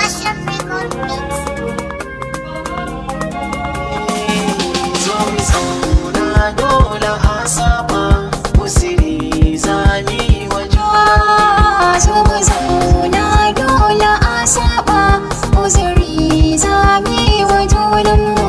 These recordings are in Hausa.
Ashraf Record Mix. Zo mu zauna dole a saba, usiri zami wa juna. Zo mu zauna dole a saba, uzuri zami wa junanmu.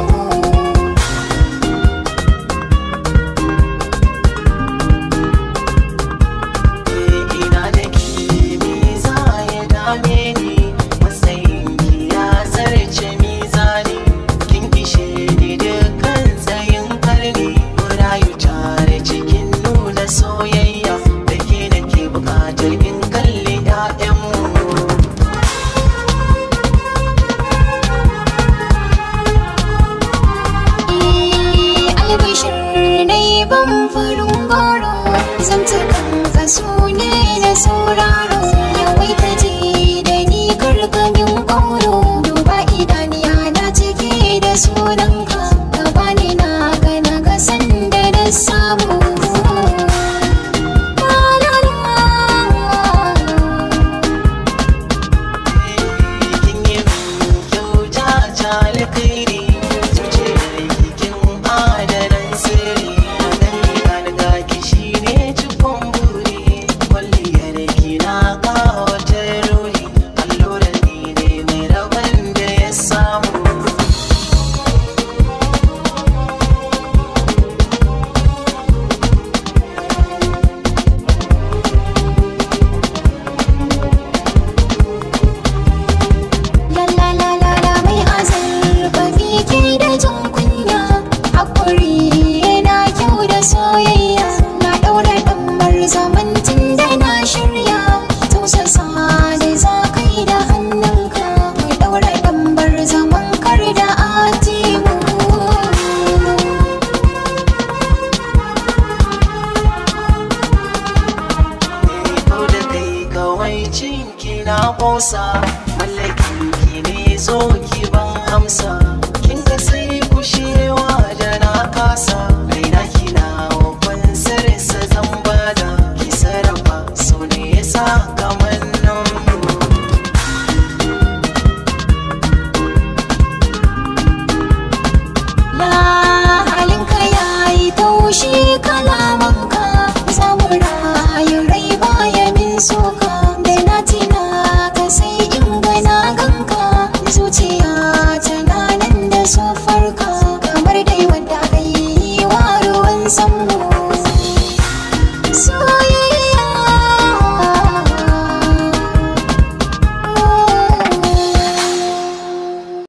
Ina da kimi za ya dame ni, matsayin ki ya zarce mizani. Kin ishe ni dukkan tsayin karni, mu rayu tare cikin nuna soyayya. Da ke nake buƙatar in kalli 'ya'yanmu. Albishir dai ban farin goro, zantukan ka su ne na sauraro. Yawaita ji da ni karkamin ƙauro, duba idaniya na cike da sunanka. Ka bani na gana ga sanda na samu. La la la. Kin yi min kyauta ta alkhairi, zuciyar kin adanan sirri. Na gani ga ki shine cikon buri, kwalliyar ki na ƙawata ruhi. Allurar ni ne mai rabon da ya samu. La la la la la, mai azarbabi ke da jin kunya. Hakuri yana kyau da soyayya. Na ɗaura ɗammar zaman tun da na shirya. Tausasa da za ka yi da hannunka. Mai ɗaura ɗambar zaman kar da atimu. Ko da kai kawai cinki na kosa,